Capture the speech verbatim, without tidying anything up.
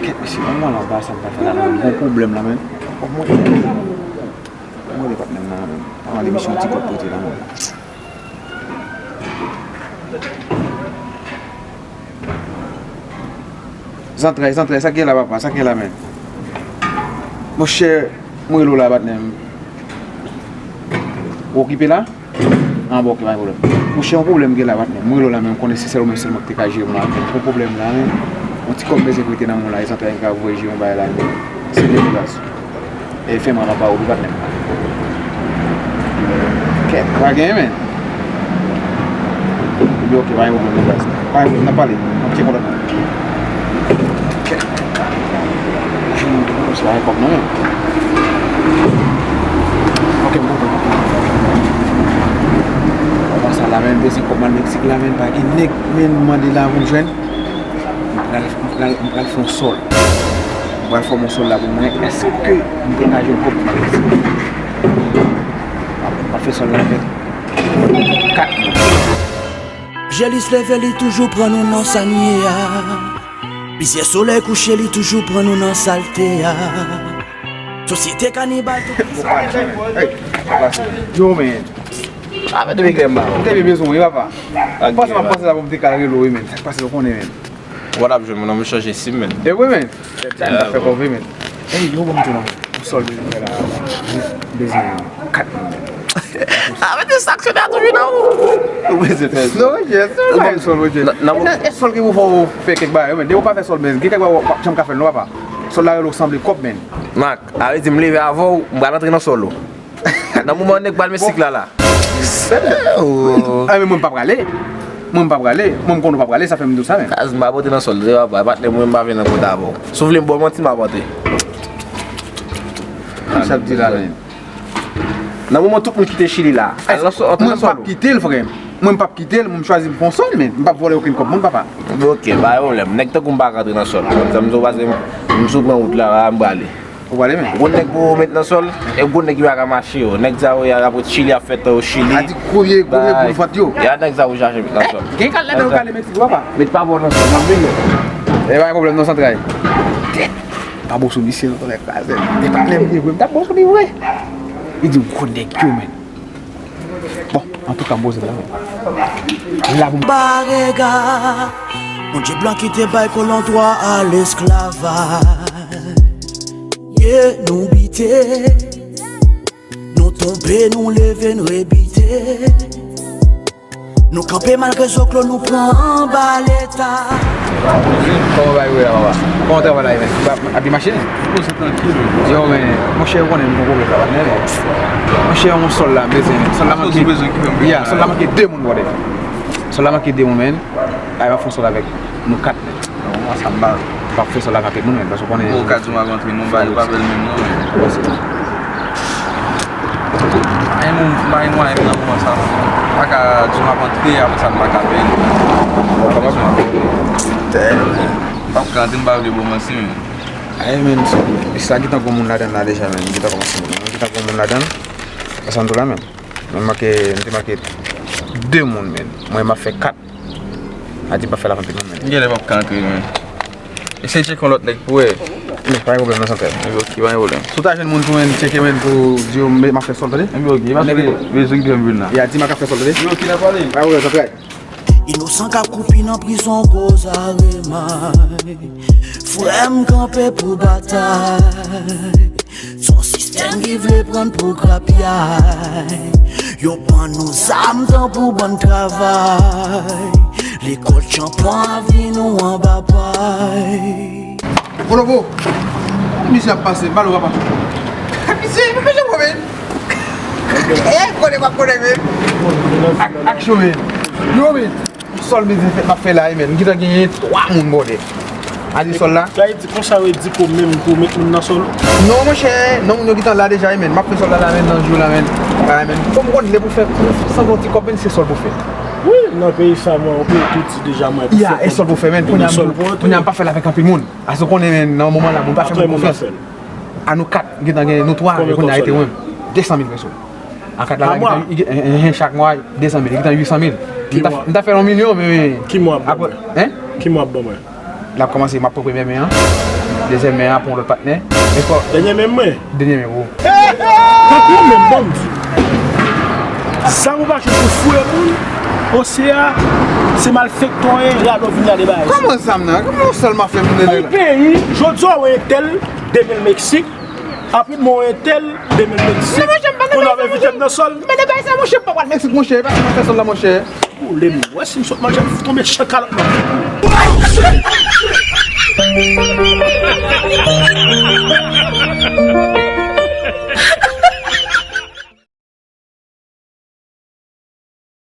Kèt, mesye, yon mwen anba sa m pa fè la, menm. Gon pwoblèm la, menm. Mwen, mwen, patnè m nan, menm. Ann ale, mesye, yon ti kòb pote la, menm. Zantray, zantray, sa k gen la, papa? Sa k gen la, menm? Monchè, mwen rele w la, patnè m. Ou okipe la? An bon, ok, pa gen pwoblèm. Monchè, yon pwoblèm gen la, patnè. Mwen rele w la, men m konnen se sèl ou menm sèlman ki te ka jere m la. Yon pwoblèm la, men yon ti kòb m bezwen prete nan men w la, e zantray m ka voye jere yon bagay la, men se de baz. E fè m an pa ou, patnè m. Kèt, pa gen, men. Ebyen, ok, pa gen pwoblèm, baz. Pa gen pwoblèm, n ap pale. N ap tcheke yon lòt. Kèt. Jwenn yon se pa kòb non, men. Ok, m konprann. Kòman sa la, men, bezwen kòb al Meksik la, men, pa gen nèg, men, mande la pou m jwenn. M pral, m pral, m pral fè yon sòl. M pral fòme yon sòl la pou mwen. Èske m te ka jwenn kòb pou m al Meksik? M ap fè sòl la avèk kat moun. Jelis leve, li toujou pran nou nan sa n ye a. Plizyè solèy kouche, li toujou pran nou nan sa l te a. Sosyete kanibal, tout. Hey, sa pase? Yo, men. Avè de migrèn ba. M te byen bezwen w wi, papa. M panse m ap pase la pou m te ka rele w wi, men. Sa k pase, w konnen, men. Ou pa t ap jwenn mwen non, m chanje sim, men. E vre, men. Tèt sa m ta fè kòve, men. Ey, yo, bon, m di non. Yon sòl bezwen fè la. Bezwen kat moun, men. Avè de sa k se ta toujou nan ou. Ou bezwen fè. Non, monchè, se yon bagay sòl, monchè. Nan, nan, e sòl ki pou fè w fè kèk bagay, men. Depi w pa fè sòl, men. Gen kèk bagay w pa janm ka fè l non, papa. Sòl la rele w sanble kòb, men. Mak, avè di m leve avè w, m pral antre nan sòl ou. Nan moman nèg pral Meksik la la. Sèl. Oh. A, men mwen m pa prale. Mwen m pa prale. Mwen m konnen w pa prale, sa fè m di w sa menm. Kaz m pa pote nan sòl, se pa, patnè mwen m pa vin nan kont avè w. Si w vle m ba w manti, m ap antre. Sa k di la menm? Nan moman tout moun kite Chili la, al nan sòl, antre nan sòl ou. Mwen m p ap kite l, frè m. Mwen m p ap kite l, mwen m chwazi m fè yon sòl, men m p ap vòlè okenn kòb moun, papa. Ok, pa gen pwoblèm. Nèg tankou m pa ka antre nan sòl. Konn sa m di w, paske m, m sou pran wout la, m prale. Ou prale, men? Gwo nèg pou ou met nan sòl, e gwo nèg ki pa ka mache yo. Nèg sa yo, y ap ret Chili, ap fè tan yo Chili. A di gwo vye, gwo vye boul vant yo. Ya nèg sa yo chache met nan sòl. Gen kal ladan yo k ale Meksik, papa. Met pa bò nan sòl, m ap vini. E pa gen pwoblèm non, Santray. Tèt. Pa bon sou misye non, tonnè kraze. E pa lè m te vre, m t ap bon sou li vre. Li di gwo nèg yo, men. Bon, antouka, m poze la, men. La pou m. Barega, Bondye blan ki te bay kolon dwa a lesklavaj. Ye, nou bite. Nou tonbe, nou leve, n rebite. Nou kanpe malgre zoklo nou pran anba leta. Kòman bagay yo ye la, papa? Kòman travay la ye, men? Ap byen mache, non? Poze trankil. Yo, men, monchè, ou konnen m gon pwoblèm la, patnè, men. Monchè, yon sòl la, m bezwen. Sòl la manke. Ou bezwen ki fè m. Ya, sòl la manke de moun, brother. Sòl la manke de moun, men. Ay, m ap fè yon sòl avèk nou kat, men. Non, sa m pa. M p ap fè sòl la avèk moun, men, paske ou konnen. Ou ka di m ap antre, non, bagay yo pa bèl menm, non, men. Bon, se bon. Pa gen mwayen, pa gen mwayen nan moman sa. Pa ka di m ap antre, apre sa m pa ka peye. Kòman sa? M p ap ka antre, m pa vle ba w manti, men. Ay, men, sa gentan gon moun ladan l la deja, men. Gentan kòmanse, men. Gentan gon moun ladan l. Sa m di w la, men. Mwen manke, m te manke de moun, men. Mwen, m ap fè kat. A di m p ap fè l ak anpil moun, men. M genlè p ap ka antre, men. Eseye tcheke yon lòt nèg pou wè. Men, pa gen pwoblèm nan, Santray. Ok, pa gen pwoblèm. Si w ta jwenn moun pou, men, tcheke, men, pou di yo m, m ap fè sòl, tande? Ebyen, ok, pa gen pwoblèm. Bezwen ki fè m vin la. Ya, di m ak ap fè sòl, tande? Ebyen, ok, n ap pale. Pa gen pwoblèm, Santray. Inosan k ap koupi nan prizon koz aremay. Frè m kanpe pou batay. Se yon sistèm ki vle pran n pou grapyay. Yo ban nou zam tankou bann travay. Lekòl tchanpan avni nou anba pay. Polopo, misye ap pase, balo papa. Misye, misye move. Eh, konnen pa konnen, men. Ak, ak chome. Yo, men. Sòl bezwen fèt, m ap fè la, men. M gentan genyen twa moun bòdè. A di sòl la. Sa vle di konsa yo di pou menm pou met moun nan sòl? Non, monchè, non, moun yo gentan la deja, men. M ap fè sòl la, la, men, nan jou la, men. A, men. Fò m konn lè pou fè, san gon ti kòb, men, se sòl pou fè. Wi, nan peyi sa, mwen, ou peye tout ti deja, mwen. Ya, e sòl pou fè, men. Kounye a, kounye a, m pa fè l avèk anpil moun. Paske ou konnen, men, nan moman la, moun pa fè moun konfyans. A nou kat, gentan gen nou twa, kounye a rete mwen. De san mil peso. A kat la, la, gentan, eh, eh, chak mwa, de san mil, gentan uit san mil. M ta, m ta fè yon milyon, men, men. Ki mwa ap ban mwen? Hein? Ki mwa ap ban mwen? L ap kòmanse, m ap pran premye men an. Dezyèm men an pou yon lòt patnè. Men fò Dènye men mwen. Dènye men pou ou. Tankou ou menm, bon, m di. Zam ou pa jwenn pou foure moun, osea, se malfektè w ye, rado vin gade bagay. Kòman zam nan? Kòman yon sèl mafya vin nan Yon peyi, jodi a w entèl, demen Meksik, apre mwen entèl, demen Meksik, kounye a w envite m nan sòl. Men de bagay sa, monchè, m pa pral Meksik, monchè, e pa sa mafya sòl la, monchè. Boule m, wè si m sot manje, m tonbe chan kalòt nan.